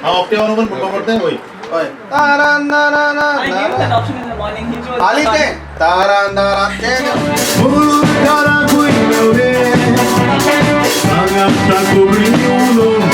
Octave one म्हणपा पडटा वय. हय. I gave him that option in the morning. He chose आली the तें तारान दारान तें. मंगळूरकारांकूय मेवले, हांगाच्या कोंकणी उलोवंक.